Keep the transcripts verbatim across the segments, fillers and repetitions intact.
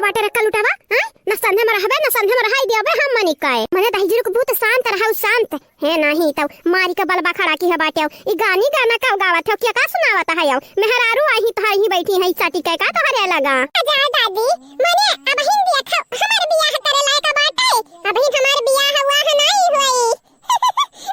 बाटे रे कलुटवा, हैं? न संधे में रहबे, न संधे में रहाई दियाबे हम मनी कहे। मने दहिजरू के भूत शांत रहउ, शांत। हे नाही तउ मारी के बलबा खड़ा किहे बाटे। ई गानी गाना का गावत हो, के का सुनावत है? मेहरारू आही तोहर ही बैठी है, साटी के का तोहरे लगा? जा दादी, मने अबहिन देखो, हमार बियाह करे लायक बाटे। अबहिन हमार बियाह हुआ है नाही हुई।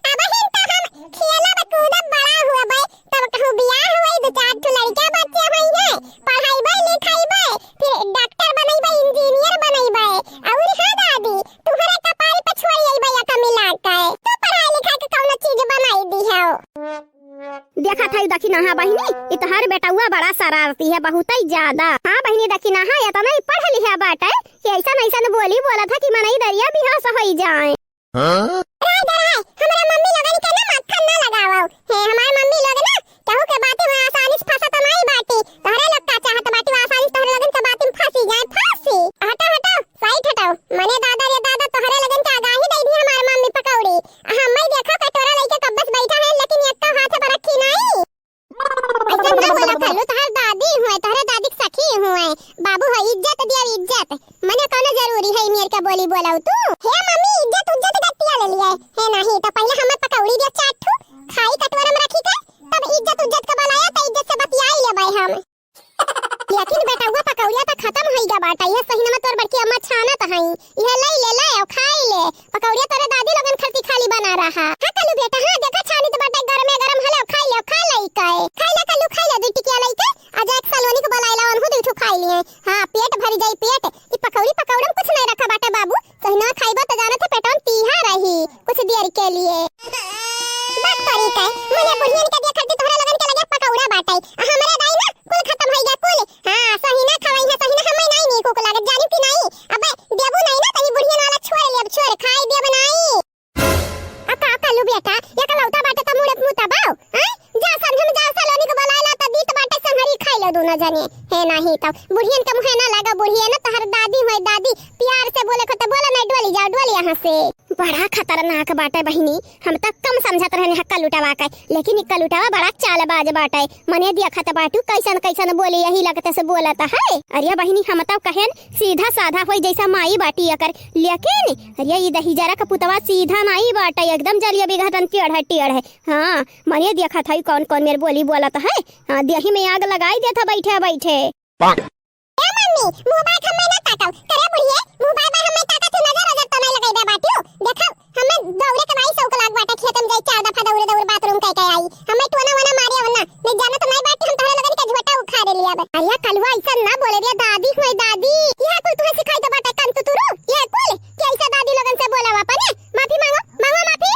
अबहिन तो हम खेलब कूदब बड़ा हुअबे, तब कहूँ बियाह हुई, दो चार ठो लड़का बच्चे हुई हैं, पढ़ाइबे लिखाइबे, फिर डॉक्टर बनइबे, इंजीनियर बनइबे। और हाँ दादी, तुहरे कपार पे छोड़ अइबे या कमी लाग के, तू पढ़ाई लिखा के कौनो चीज बनाई दी हो। देखा था दखिनहा बहिनी, ई तोहार बेटउआ बड़ा शरारती है, बहुत ही ज्यादा। हाँ बहिनी दखिनहा, इतना ही पढ़ लिहा बाटे कि ऐसन ऐसन बोली बोलत है कि मनई दरिया बिहास होई जाए। हाँ? रहे दे रहे, हमरा मम्मी लोगन के ना मक्खन ना लगावो। हे हमार मम्मी लोग ना, केहू के बाती में आसानी से फंसत नाई बाटी। तोहरे लोग का चाहत बाटी, आसानी से तोहरे लोगन के बाती में फंसी जाए, फांसी। हटो, हटो, साइड हटो। मने दादा रे दादा, तोहरे लोगन के आगाही दे दी हमार मम्मी पकौड़ी। आ हम्मे देखो, कटोरा लेके कब्बे से बैठा है, लेकिन एक्को हाथ पर रखी नाई। ऐसा ना बोला कलू, तोहर दादी हुए, तोहरे दादी के सखी हुए। बाबू हो, इज्जत दिया, इज्जत। मने कौनो जरूरी है मेर का बोली बोलाऊ तू? हे मम्मी, इज्जत उज्जत गत्तिया ले लिए। हे नाही, तो पहले हमें पकौड़ी दिया चार ठू, खाई कटोरा में रखी के, तब इज्जत उज्जत का बोलाया, तो इज्जत से बतियाई लेबै हम। लेकिन बेटउआ, पकौड़िया त खतम होई गा बाटा। इहे सहिनमा तोर बड़की अम्मा छानत हई। इहे लई ले, ले, अउ खाई ले। पकौड़िया तोरे दादी लोगन खरती खाली बना रहा। हाँ, कलू बेटा, हाँ, देखा छानी त बाटे, गरमे गरम हले, अउ खाई ले, अउ खा लई काए। खाई ले कलू, खाई ले, दुई टिकिया लई के। आ जा एक सलोनी के बोलाई ला, उनहु दुई ठो खाई लिए। हाँ, पेट भरी जाई पेट। ई पकौड़ी, पकौड़ा में कुछ नहीं रखा बाटे बाबू। सहिना खाइबा त जानत है पेटवा में तीहा रही कुछ देर के लिए। बात करी के, मने बुढ़ियन के देख के तोहरा लोगन के लगे पकौड़ा बाटे। आ हमरे दाई ना कुल खतम होई गया कुल। हाँ, सहिना खवाई है, सहिना हमें नहीं नीक उक लागत, जानी कि नहीं? अबे देबू नहीं ना, तनी बुढ़ियन वाला छोड़ लेब, छोड़, खाई देब नहीं। आ का कलू बेटा, एकलौता बाटे त मुड़े मुता बाऊ, हैं? जा संझम जा सलोनी के बोलाए ला त दीत बाटे संहरी खाई लो दोनों जने। हे नाही त बुढ़ियन के मुहे ना लागा, बुढ़िया ना तहर दादी होय दादी, प्यार से बोले को त बोला नहीं, डोली जाओ, डोली यहाँ से। बड़ा खतरनाक बाटे बहिनी, हम त कम समझत रहने हक्का लुटावा के, लेकिन इक्का लुटावा बड़ा चालबाज बाटे। मने देखत बाटू कैसन कैसन बोली यही लगते से बोलत है। अरे बहिनी हम त कहेन सीधा साधा होई जैसा माई बाटी अकर, लेकिन अरे, ई दहिजरा क पुतवा सीधा नाई बाटे, एकदम जलिया बिघटन टेढ़ है, टेढ़ है। हाँ, मने देखत हई कौन कौन मेर बोली बोलत है। हाँ, देही में आग लगाई देत है बैठे बैठे। ए मम्मी, मुँह बाय हमें ना ताकव। करे बुढ़िए, मुँह बाय बाय हमें ताकत है, नजर नजर तो नहीं लगाई दे बाटियो। देखो, हमें दौड़े के बाई शौक लाग बाटे, खेत में जाई चार दफा दौड़ दौड़ बाथरूम कह के आई। हमें टोना वोना मारे वरना, नहीं जाना तो नहीं बाटी, हम तोहरे लोगन के झोटा उखाड़े लिया बे। अरे कलुआ ऐसा ना बोले रे दादी, होए दादी। यह कुल तुहे सिखाई दे बाटे कंतुतुरु। ये कुल कि ऐसा दादी लोगन से बोला अपने? माफी मांगो, मांगो माफी।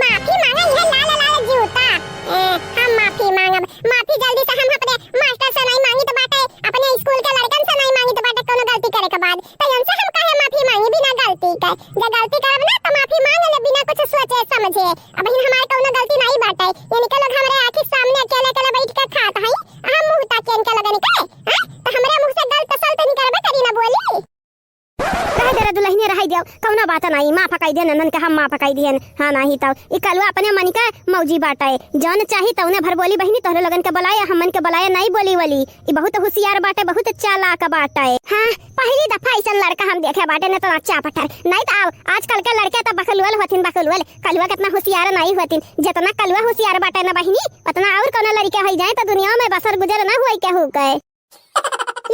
माफी मांगो, ये लाल लाल जूता। ए, हम माफी मांगब। माफी जल्दी से हम अपने मास्टर से नहीं मांगी तो बाटे, अपने स्कूल के लड़कन से नहीं मांगी तो बाटे, कोनो गलती करे के बाद। तो इनसे हम काहे माफी मांगी बिना गलती के? जे गलती करब ना तो माफी मांग ले बिना कुछ सोचे समझे। अबहिन हमार कोनो गलती नहीं बाटे। इनके लोग हमरे आँखी सामने अकेले अकेले बैठ के खात हई, हम मुँह ताकियन के लगन के, हैं? तो हमरे मुँह से गलत सलत निकलबे करी ना बोली। रह दे रे दुलहिने, रहाई दियो, कौनो बात नाई, माफ कई दे ननन के, हम माफ कई दिहन। हाँ, नाही तौ ई कलुआ अपने मन के मौजी बाटे, जौन चाही तौने भर बोली बहिनी, तोहरे लोगन के बोलाए, हमन के बोलाए, नाई बोली वली। ई बहुत होशियार बाटे, बहुत चालाक बाटे। हाँ, पहली दफा ऐसन लड़का हम देखे बाटे न, तो अच्छा पटर। नाई तो आओ, आजकल के लड़के तो बकलुअल होथिन, बकलुअल। कलुआ कितना होशियार नाई होथिन, जितना कलुआ होशियार बाटे न बहिनी, उतना और कौनो लड़के होई जाए तो दुनिया में बसर गुजर न होई केहू के।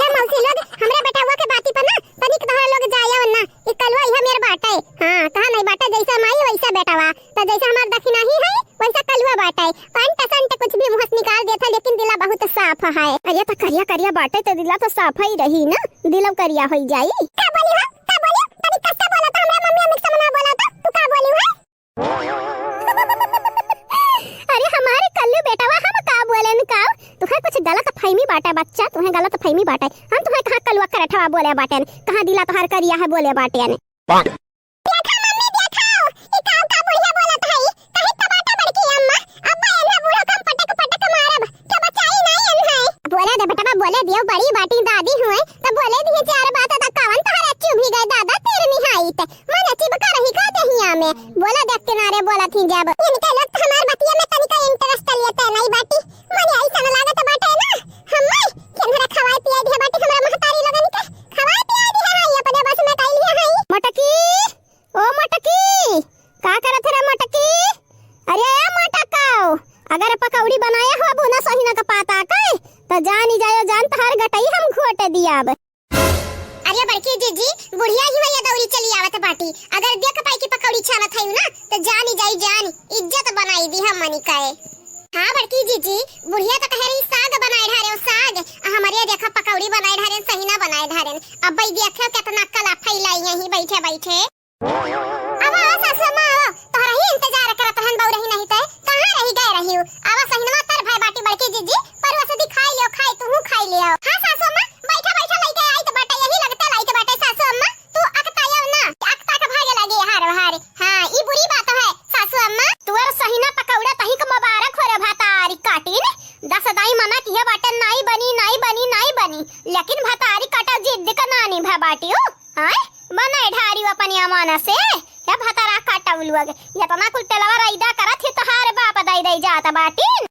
ये मौसी लोग, हमरे बेटवा के बाती पर ना तनिक तोहरा लोग जाया ना। ई कलुआ इहे मेर बाटे। हाँ, कहा नहीं बाटे, जैसा माई वैसा बेटवा। तो जैसा हमार दखिनाही है, वैसा कलुआ बाटे। पंट संट कुछ भी मुँह से निकाल देता, लेकिन दिला बहुत साफ है। अरे तो करिया करिया बाटे तो दिला तो साफ ही रही ना, दिलव करिया होई जाई। का बोली हो? का बोली? तनी कस के बोला तो, हमरा मम्मी अम्मी के सामने बोला तो। तू का बोली हो? अरे हमारे कल्लू बेटवा, हम का बोलेन का? तुहे कुछ गलत फहमी बाटे बच्चा, तुहे गलत फहमी बाटे। हम तुहे कहाँ कलुआ करठवा बोले बाटेन, कहाँ दिला तोहार करिया है बोले बाटेन। देखा मम्मी, देखा, ई का, का बुढ़िया बोलत है, कहीं तो बाटे बड़की अम्मा, अब एन्हा बूढ़ो कम पटक पटक मारब, के बचाई नहीं एन्हे। बोले दे बेटवा, बोले दियो, बड़ी बाटी दादी हुए, तो बोले दिए चार बात, तो कवन तोहरे चुभी गए दादा, तेर निहाई ते। मन चिपका रही का दहिया में? बोला देख किनारे बोला थी जब। इनके लोग तो हमार बतिया में तनिका interest लेते नहीं बाटी। मने ऐसा न लागत बाटे ना, हम्मे केनहरा खवाए पियाए दिया बाटी हमरा महतारी लोगन के। कौड़ी बनाया हो, अब ना सहिना का पाता के, त जानी जायो जान, तहार गटई हम घोटे दियाब। अरे बड़की जीजी, बुढ़िया ही वही दौरी चली आवत बाटी, अगर देख पाई कि पकौड़ी छानत है ना, त जानी जाई जान, इज्जत बनाई दी हमनी के। हाँ बड़की जीजी, बुढ़िया तो कहे रही साग बनाए ढारे साग, आ हमरे देखा पकौड़ी बनाए ढारे, सहिना बनाए ढारे। अब भाई देखो कितना कला फैलाई यहीं बैठे बैठे। अब आओ सासू अम्मा, आओ, तोहरा ही इंतजार करत रहन बउरही नहीं ते, कहाँ रही गए रही हो? अब सहिनवा तर भय बाटी बड़की जीजी, परुआ से दी खाई लियो, खाई तू खाई लियो। हाँ सासू अम्मा, बैठा बैठा लइके आई तो बाटे, यही लगते लाइत बाटे सासू अम्मा, तू अकतायो ना, अकता के भागे लगे हार हार। हाँ, ई बुरी बात है सासू अम्मा। तुअर सहिना पकौड़ा तहिक मुबारक हो रे भतारी काटिन, दस दाई मना किया बाटे, नाई बनी, नाई बनी, नाई बनी, लेकिन भतारी काटा जिद्द का नानी भा बाटी हो। आय, बनाए ढारी अपनी अमाना से, या भतरा काटौलुआ गे, एतना कुल तेलवा रैदा करत ही तोहार बाप दई दई जात बाटिन।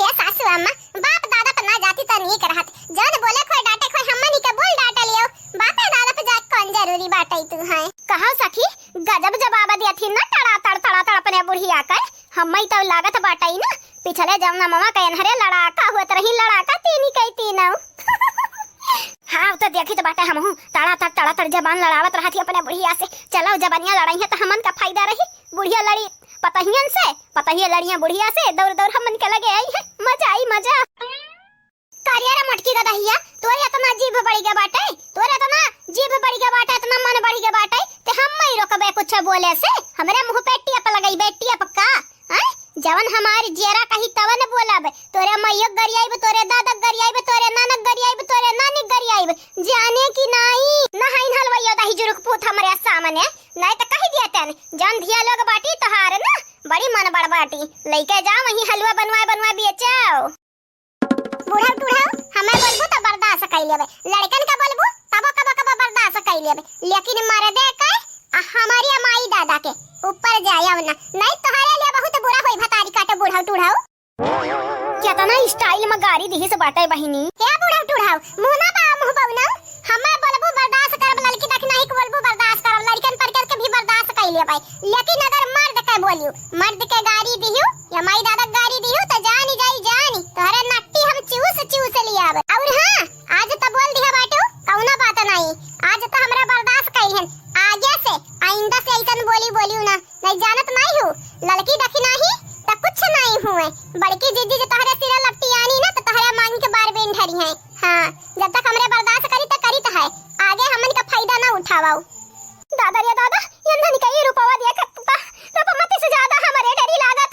हे सासू अम्मा, बाप दादा पर ना जाती त नीक रहत। जौन बोले खोय डांटे खोय हमनी के बोल डांट लियो। बापे दादा पे जाके कौन जरूरी बाटे तू है? कहा सखी, गजब जवाब दिया थी ना, तड़ा तड़ तड़ा तड़ अपने बुढ़िया के। हम्मई तो लागत बाटई ना, पिछले जौना ममा के एनहरे लड़ाका होत रही, लड़ाका तीनी कई तीनौ। हाँ, तो देखी तो बाटे हमहू, तड़ा तड़, तड़ा तड़ जबान लड़ावत रहत ही अपने बुढ़िया से। चलो, जबानिया लड़ाई है तो हमन का फायदा रही, बुढ़िया लड़ी पतहियन से, पतहिया लड़िया बुढ़िया से, दौड़ दौड़ हमन के लगे आई है, मजा आई, मजा। करिया रे मोटकी ददहिया, तोरे इतना जीभ बढ़ गया बाटे, तोरे इतना जीभ बढ़ गया बाटे, इतना मन बढ़ गया बाटे, ते हम नहीं रोकबे कुछ बोले से, हमरे मुँह पे टियप लगई बे, टियप का, हैं? जवन हमारी जियरा कही तवन बोलब, तोरे मइयो गरियाइब, तोरे दादा गरियाइब, तोरे नानक गरियाइब, तोरे नानी गरियाइब, जाने की नाई, ना हइन हलवइयो दही जुरुक पूत हमरे सामने, नहीं तो कही दिया तेन, जौन धिया लोग बाटी तोहार ना, बड़ी मन बड़ बाटी, लइके जा वहीं हलवा बनवाए बनवाए बेचाओ। बूढ़ऊ टूढ़ऊ, हमें बोलबू तो बर्दाश्त कई लेबे, लड़कन का बोलबू तबो कबो कबो बर्दाश्त कई लेबे, लेकिन मर्दे के आ हमारी माई दादा के ऊपर जायब ना, नहीं तोहरे लिए बहुत बुरा होई भतारी काटे बूढ़ऊ टूढ़ऊ। केतना style में गारी दिहिस बाटे बहिनी। हे बूढ़ऊ टूढ़ऊ, मुँह ना बा मुँह बउनऊ, हमें बोलबू बर्दाश्त करब, लड़की दखिनाही के बोलबू बर्दाश्त करब, लड़कन पर के भी बर्दाश्त कई लेबे, लेकिन अगर मर्द के बोलियो, मर्द के गारी दिहियो या माई दादा के गारी दिहियो तो जानी जाई जानी, तोहरे नट्टी हम चूस चूस लियाब। और हाँ, आज तो बोल दिया बाटू, कौनो बात नहीं, आज तो हमरा बर्दाश्त कई हन, आगे से आइंदा से ऐसन बोली बोलियो ना, नहीं जानत नहीं हूँ, लड़की दखिनाही तो कुछ नहीं हुए, बड़की जीजी जो तोहरे सिरा लपटी आनी ना तो तोहरे मांग के बार बेन ढरी है। हाँ, जब तक हमरे बर्दाश्त करी तो करी तो है, आगे हमन का फायदा ना उठावाओ। दादा रे दादा, ये धन का ये रुपवा दिया करता, रुपमती से ज्यादा हमरे डरी लागत।